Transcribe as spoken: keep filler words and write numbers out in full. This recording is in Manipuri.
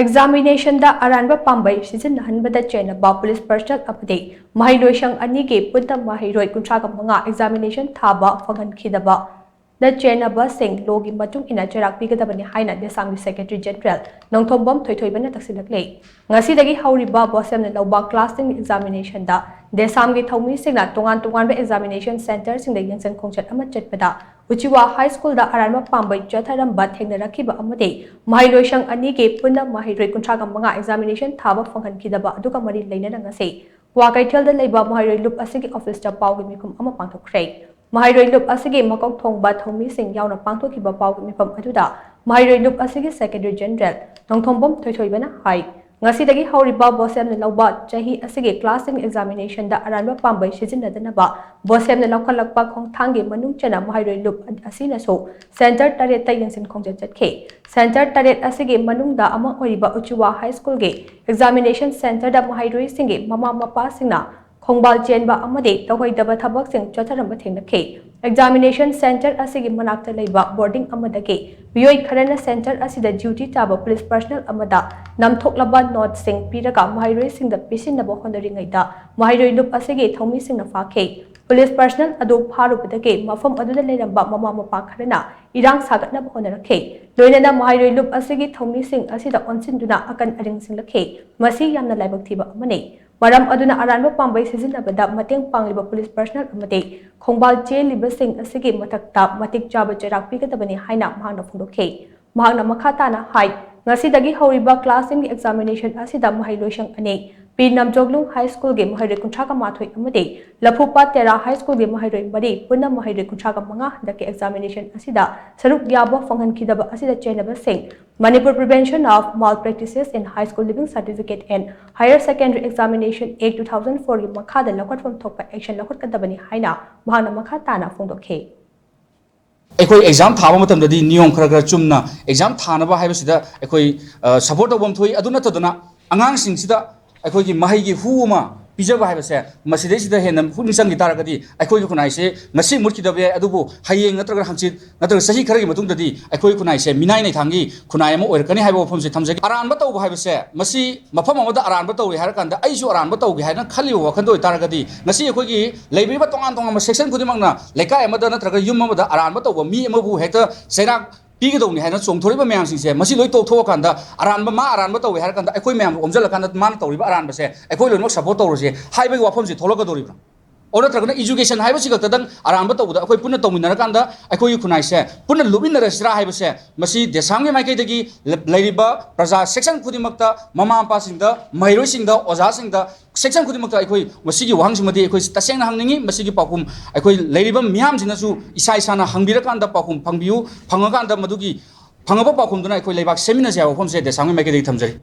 Examinationꯗ ꯑꯔꯥꯟꯕ ꯄꯥꯝꯕꯩ ꯁꯤꯖꯤꯟꯅꯍꯟꯕꯗ ꯆꯦꯟꯅꯕ police personnel ꯑꯃꯗꯤ ꯃꯍꯩꯂꯣꯏꯁꯪ ꯑꯅꯤꯒꯤ ꯄꯨꯟꯅ ꯃꯍꯩꯔꯣꯏ ꯀꯨꯟꯊ꯭ꯔꯥꯒ ꯃꯉꯥ examination ꯊꯥꯕ ꯐꯪꯍꯟꯈꯤꯗꯕꯗ ꯆꯦꯟꯅꯕꯁꯤꯡ lawꯒꯤ ꯃꯇꯨꯡ ꯏꯟꯅ ꯆꯩꯔꯥꯛ ꯄꯤꯒꯗꯕꯅꯤ ꯍꯥꯏꯅ ꯗꯦꯁꯥꯝꯒꯤ Secretary General ꯅꯣꯡꯊꯣꯝꯕꯝ ꯊꯣꯏꯊꯣꯏꯕꯅ ꯇꯛꯁꯤꯜꯂꯛꯂꯤ꯫ ꯉꯁꯤꯗꯒꯤ ꯍꯧꯔꯤꯕ ꯕꯣꯁꯦꯝꯅ ꯂꯧꯕ class ten examinationꯗ ꯗꯦꯁꯥꯝꯒꯤ ꯊꯧꯃꯤꯁꯤꯡꯅ ꯇꯣꯉꯥꯟ ꯇꯣꯉꯥꯟꯕ examination centreꯁꯤꯡꯗ ꯌꯦꯡꯁꯤꯟ ꯈꯣꯡꯆꯠ ꯑꯃ ꯆꯠꯄꯗ ꯎꯆꯤꯋꯥ High Schoolꯗ ꯑꯔꯥꯟꯕ ꯄꯥꯝꯕꯩ ꯆꯠꯊꯔꯝꯕ ꯊꯦꯡꯅꯔꯛꯈꯤꯕ ꯑꯃꯗꯤ ꯃꯍꯩꯂꯣꯏꯁꯪ ꯑꯅꯤꯒꯤ ꯄꯨꯟꯅ ꯃꯍꯩꯔꯣꯏ ꯀꯨꯟꯊ꯭ꯔꯥꯒ ꯃꯉꯥ examination ꯊꯥꯕ ꯐꯪꯍꯟꯈꯤꯗꯕ ꯑꯗꯨꯒ ꯃꯔꯤ ꯂꯩꯅꯅ ꯉꯁꯤ ꯀ꯭ꯋꯥꯀꯩꯊꯦꯜꯗ ꯂꯩꯕ ꯃꯍꯩꯔꯣꯏ ꯂꯨꯞ ꯑꯁꯤꯒꯤ officeꯇ ꯄꯥꯎꯒꯤ ꯃꯤꯐꯝ ꯑꯃ ꯄꯥꯡꯊꯣꯛꯈ꯭ꯔꯦ꯫ ꯃꯍꯩꯔꯣꯏ ꯂꯨꯞ ꯑꯁꯤꯒꯤ ꯃꯀꯣꯛ ꯊꯣꯡꯕ ꯊꯧꯃꯤꯁꯤꯡ ꯌꯥꯎꯅ ꯄꯥꯡꯊꯣꯛꯈꯤꯕ ꯄꯥꯎꯒꯤ ꯃꯤꯐꯝ ꯑꯗꯨꯗ ꯃꯍꯩꯔꯣꯏ ꯂꯨꯞ ꯑꯁꯤꯒꯤ Secretary General ꯅꯣꯡꯊꯣꯝꯕꯝ ꯊꯣꯏꯊꯣꯏꯕꯅ ꯍꯥꯏ, ꯉꯁꯤꯗꯒꯤ ꯍꯧꯔꯤꯕ ꯕꯣꯁꯦꯝꯅ ꯂꯧꯕ ꯆꯍꯤ ꯑꯁꯤꯒꯤ class ten examinationꯗ ꯑꯔꯥꯟꯕ ꯄꯥꯝꯕꯩ ꯁꯤꯖꯤꯟꯅꯗꯅꯕ ꯕꯣꯁꯦꯝꯅ ꯂꯧꯈꯠꯂꯛꯄ ꯈꯣꯡꯊꯥꯡꯒꯤ ꯃꯅꯨꯡ ꯆꯟꯅ ꯃꯍꯩꯔꯣꯏ ꯂꯨꯞ ꯑꯁꯤꯅꯁꯨ centre ꯇꯔꯦꯠꯇ ꯌꯦꯡꯁꯤꯟ ꯈꯣꯡꯖꯠ ꯆꯠꯈꯤ꯫ Centre ꯇꯔꯦꯠ ꯑꯁꯤꯒꯤ ꯃꯅꯨꯡꯗ ꯑꯃ ꯑꯣꯏꯔꯤꯕ ꯎꯆꯤꯋꯥ High Schoolꯒꯤ examination centreꯗ ꯃꯍꯩꯔꯣꯏꯁꯤꯡꯒꯤ ꯃꯃꯥ ꯃꯄꯥꯁꯤꯡꯅ ꯈꯣꯡꯕꯥꯜ ꯆꯦꯟꯕ ꯑꯃꯗꯤ ꯇꯧꯍꯩꯗꯕ ꯊꯕꯛꯁꯤꯡ ꯆꯠꯊꯔꯝꯕ ꯊꯦꯡꯅꯈꯤ꯫ Examination centre ꯑꯁꯤꯒꯤ ꯃꯅꯥꯛꯇ ꯂꯩꯕ boarding ꯑꯃꯗꯒꯤ ꯃꯤꯑꯣꯏ ꯈꯔꯅ centre ꯑꯁꯤꯗ duty ꯇꯥꯕ police personnel ꯑꯃꯗ ꯅꯝꯊꯣꯛꯂꯕ noteꯁꯤꯡ ꯄꯤꯔꯒ ꯃꯍꯩꯔꯣꯏꯁꯤꯡꯗ ꯄꯤꯁꯤꯟꯅꯕ ꯍꯣꯠꯅꯔꯤꯉꯩꯗ ꯃꯍꯩꯔꯣꯏ ꯂꯨꯞ ꯑꯁꯤꯒꯤ ꯊꯧꯃꯤꯁꯤꯡꯅ ꯐꯥꯈꯤ꯫ Police personnel ꯑꯗꯨ ꯐꯥꯔꯨꯕꯗꯒꯤ ꯃꯐꯝ ꯑꯗꯨꯗ ꯂꯩꯔꯝꯕ ꯃꯃꯥ ꯃꯄꯥ ꯈꯔꯅ ꯏꯔꯥꯡ ꯁꯥꯒꯠꯅꯕ ꯍꯣꯠꯅꯔꯛꯈꯤ꯫ ꯂꯣꯏꯅꯅ ꯃꯍꯩꯔꯣꯏ ꯂꯨꯞ ꯑꯁꯤꯒꯤ ꯊꯧꯃꯤꯁꯤꯡ ꯑꯁꯤꯗ ꯑꯣꯟꯁꯤꯟꯗꯨꯅ ꯑꯀꯟ ꯑꯔꯤꯡ ꯁꯤꯡꯂꯛꯈꯤ꯫ ꯃꯁꯤ ꯌꯥꯝꯅ ꯂꯥꯏꯕꯛ ꯊꯤꯕ ꯑꯃꯅꯤ꯫ ꯃꯔꯝ ꯑꯗꯨꯅ ꯑꯔꯥꯟꯕ ꯄꯥꯝꯕꯩ ꯁꯤꯖꯤꯟꯅꯕꯗ ꯃꯇꯦꯡ ꯄꯥꯡꯂꯤꯕ police personnel ꯑꯃꯗꯤ ꯈꯣꯡꯕꯥꯜ ꯆꯦꯜꯂꯤꯕꯁꯤꯡ ꯑꯁꯤꯒꯤ ꯃꯊꯛꯇ ꯃꯇꯤꯛ ꯆꯥꯕ ꯆꯩꯔꯥꯛ ꯄꯤꯒꯗꯕꯅꯤ ꯍꯥꯏꯅ ꯃꯍꯥꯛꯅ ꯐꯣꯡꯗꯣꯛꯈꯤ꯫ ꯃꯍꯥꯛꯅ ꯃꯈꯥ ꯇꯥꯅ ꯍꯥꯏ, ꯉꯁꯤꯗꯒꯤ ꯍꯧꯔꯤꯕ class tenꯒꯤ examination ꯑꯁꯤꯗ ꯃꯍꯩꯂꯣꯏꯁꯪ ꯑꯅꯤ, ꯄꯤ ꯅꯝꯖꯣꯒꯂꯨꯡ High Schoolꯒꯤ ꯃꯍꯩꯔꯣꯏ ꯀꯨꯟꯊ꯭ꯔꯥꯒ ꯃꯥꯊꯣꯏ ꯑꯃꯗꯤ ꯂꯐꯨꯄꯥꯠ ꯇꯦꯔꯥ High Schoolꯒꯤ ꯃꯍꯩꯔꯣꯏ ꯃꯔꯤ, ꯄꯨꯟꯅ ꯃꯍꯩꯔꯣꯏ ꯀꯨꯟꯊ꯭ꯔꯥꯒ ꯃꯉꯥ ꯍꯟꯗꯛꯀꯤ examination ꯑꯁꯤꯗ ꯁꯔꯨꯛ ꯌꯥꯕ ꯐꯪꯍꯟꯈꯤꯗꯕ ꯑꯁꯤꯗ ꯆꯦꯟꯅꯕꯁꯤꯡ Manipur Prevention of Malpractices in High School Leaving Certificate and Higher Secondary Examination Act two thousand fourꯒꯤ ꯃꯈꯥꯗ ꯂꯧꯈꯠꯐꯝ ꯊꯣꯛꯄ action ꯂꯧꯈꯠꯀꯗꯕꯅꯤ ꯍꯥꯏꯅ ꯃꯍꯥꯛꯅ ꯃꯈꯥ ꯇꯥꯅ ꯐꯣꯡꯗꯣꯛꯈꯤ꯫ ꯑꯩꯈꯣꯏ exam ꯊꯥꯕ ꯃꯇꯝꯗꯗꯤ ꯅꯤꯌꯣꯝ ꯈꯔ ꯈꯔ ꯆꯨꯝꯅ exam ꯊꯥꯅꯕ ꯍꯥꯏꯕꯁꯤꯗ ꯑꯩꯈꯣꯏ support ꯇꯧꯐꯝ ꯊꯣꯛꯏ꯫ ꯑꯗꯨ ꯅꯠꯇꯗꯅ ꯑꯉꯥꯡꯁꯤꯡꯁꯤꯗ ꯑꯩꯈꯣꯏꯒꯤ ꯃꯍꯩꯒꯤ ꯍꯨ ꯑꯃ ꯄꯤꯖꯕ ꯍꯥꯏꯕꯁꯦ ꯃꯁꯤꯗꯩꯁꯤꯗ ꯍꯦꯟꯅ ꯄꯨꯛꯅꯤꯡ ꯆꯪꯈꯤ ꯇꯥꯔꯒꯗꯤ ꯑꯩꯈꯣꯏꯒꯤ ꯈꯨꯟꯅꯥꯏꯁꯦ ꯉꯁꯤ ꯃꯨꯠꯈꯤꯗꯕ ꯌꯥꯏ, ꯑꯗꯨꯕꯨ ꯍꯌꯦꯡ ꯅꯠꯇ꯭ꯔꯒ ꯍꯪꯆꯤꯠ ꯅꯠꯇ꯭ꯔꯒ ꯆꯍꯤ ꯈꯔꯒꯤ ꯃꯇꯨꯡꯗꯗꯤ ꯑꯩꯈꯣꯏ ꯈꯨꯟꯅꯥꯏꯁꯦ ꯃꯤꯅꯥꯏ ꯅꯩꯊꯥꯡꯒꯤ ꯈꯨꯟꯅꯥꯏ ꯑꯃ ꯑꯣꯏꯔꯛꯀꯅꯤ ꯍꯥꯏꯕ ꯋꯥꯐꯝꯁꯦ ꯊꯝꯖꯒꯦ꯫ ꯑꯔꯥꯟꯕ ꯇꯧꯕ ꯍꯥꯏꯕꯁꯦ, ꯃꯁꯤ ꯃꯐꯝ ꯑꯃꯗ ꯑꯔꯥꯟꯕ ꯇꯧꯔꯦ ꯍꯥꯏꯔꯀꯥꯟꯗ ꯑꯩꯁꯨ ꯑꯔꯥꯟꯕ ꯇꯧꯒꯦ ꯍꯥꯏꯅ ꯈꯜꯂꯤꯕ ꯋꯥꯈꯜꯗ ꯑꯣꯏꯇꯥꯔꯒꯗꯤ, ꯉꯁꯤ ꯑꯩꯈꯣꯏꯒꯤ ꯂꯩꯕꯤꯔꯤꯕ ꯇꯣꯉꯥꯟ ꯇꯣꯉꯥꯟꯕ ꯁꯦꯛꯁꯟ ꯈꯨꯗꯤꯡꯃꯛꯅ ꯂꯩꯀꯥꯏ ꯑꯃꯗ ꯅꯠꯇ꯭ꯔꯒ ꯌꯨꯝ ꯑꯃꯗ ꯑꯔꯥꯟꯕ ꯇꯧꯕ ꯃꯤ ꯑꯃꯕꯨ ꯍꯦꯛꯇ ꯆꯩꯔꯥꯛ ꯄꯤꯒꯗꯧꯅꯤ ꯍꯥꯏꯅ ꯆꯣꯡꯊꯣꯔꯛꯏꯕ ꯃꯌꯥꯝꯁꯤꯡꯁꯦ, ꯃꯁꯤ ꯂꯣꯏ ꯇꯣꯛꯊꯣꯛꯑꯀꯥꯟꯗ, ꯑꯔꯥꯟꯕ, ꯃꯥ ꯑꯔꯥꯟꯕ ꯇꯧꯋꯦ ꯍꯥꯏꯔ ꯀꯥꯟꯗ ꯑꯩꯈꯣꯏ ꯃꯌꯥꯝꯒ ꯑꯣꯝꯁꯤꯜꯂꯀꯥꯟꯗ ꯃꯥꯅ ꯇꯧꯔꯤꯕ ꯑꯔꯥꯟꯕꯁꯦ ꯑꯩꯈꯣꯏ ꯂꯣꯏꯅꯃꯛ ꯁꯞꯄꯣꯔꯠ ꯇꯧꯔꯁꯦ ꯍꯥꯏꯕꯒꯤ ꯋꯥꯐꯝꯁꯦ ꯊꯣꯛꯂꯛꯀꯗꯧꯔꯤꯕ꯭ꯔꯥ? ꯑꯣ, ꯅꯠꯇ꯭ꯔꯒꯅ ꯏꯖꯨꯀꯦꯁꯟ ꯍꯥꯏꯕꯁꯤ ꯈꯛꯇꯗꯪ ꯑꯔꯥꯟꯕ ꯇꯧꯕꯗ ꯑꯩꯈꯣꯏ ꯄꯨꯟꯅ ꯇꯧꯃꯤꯟꯅꯔꯀꯥꯟꯗ ꯑꯩꯈꯣꯏꯒꯤ ꯈꯨꯟꯅꯥꯏꯁꯦ ꯄꯨꯟꯅ ꯂꯨꯞꯃꯤꯟꯅꯔꯁꯤꯔꯥ ꯍꯥꯏꯕꯁꯦ, ꯃꯁꯤ ꯗꯦꯁꯥꯝꯒꯤ ꯃꯥꯏꯀꯩꯗꯒꯤ ꯂ-, ꯂꯩꯔꯤꯕ ꯄ꯭ꯔꯖꯥ ꯁꯦꯛꯁꯟ ꯈꯨꯗꯤꯡꯃꯛꯇ, ꯃꯃꯥ ꯃꯄꯥꯁꯤꯡꯗ, ꯃꯍꯩꯔꯣꯏꯁꯤꯡꯗ, ꯑꯣꯖꯥꯁꯤꯡꯗ, ꯁꯦꯛꯁꯟ ꯈꯨꯗꯤꯡꯃꯛꯇ ꯑꯩꯈꯣꯏ ꯃꯁꯤꯒꯤ ꯋꯥꯍꯪꯁꯤꯃꯗꯤ ꯑꯩꯈꯣꯏ ꯇꯁꯦꯡꯅ ꯍꯪꯅꯤꯡꯉꯤ꯫ ꯃꯁꯤꯒꯤ ꯄꯥꯎꯈꯨꯝ ꯑꯩꯈꯣꯏ ꯂꯩꯔꯤꯕ ꯃꯤꯌꯥꯝꯁꯤꯅꯁꯨ ꯏꯁꯥ ꯏꯁꯥꯅ ꯍꯪꯕꯤꯔꯀꯥꯟꯗ ꯄꯥꯎꯈꯨꯝ ꯐꯪꯕꯤꯌꯨ꯫ ꯐꯪꯉꯀꯥꯟꯗ ꯃꯗꯨꯒꯤ ꯐꯪꯉꯕ ꯄꯥꯎꯈꯨꯝꯗꯨꯅ ꯑꯩꯈꯣꯏ ꯂꯩꯕꯥꯛ ꯁꯦꯝꯃꯤꯟꯅꯁꯦ ꯍꯥꯏꯕ ꯋꯥꯐꯝꯁꯦ ꯗꯦꯁꯥꯝꯒꯤ ꯃꯥꯏꯀꯩꯗꯒꯤ ꯊꯝꯖꯔꯤ꯫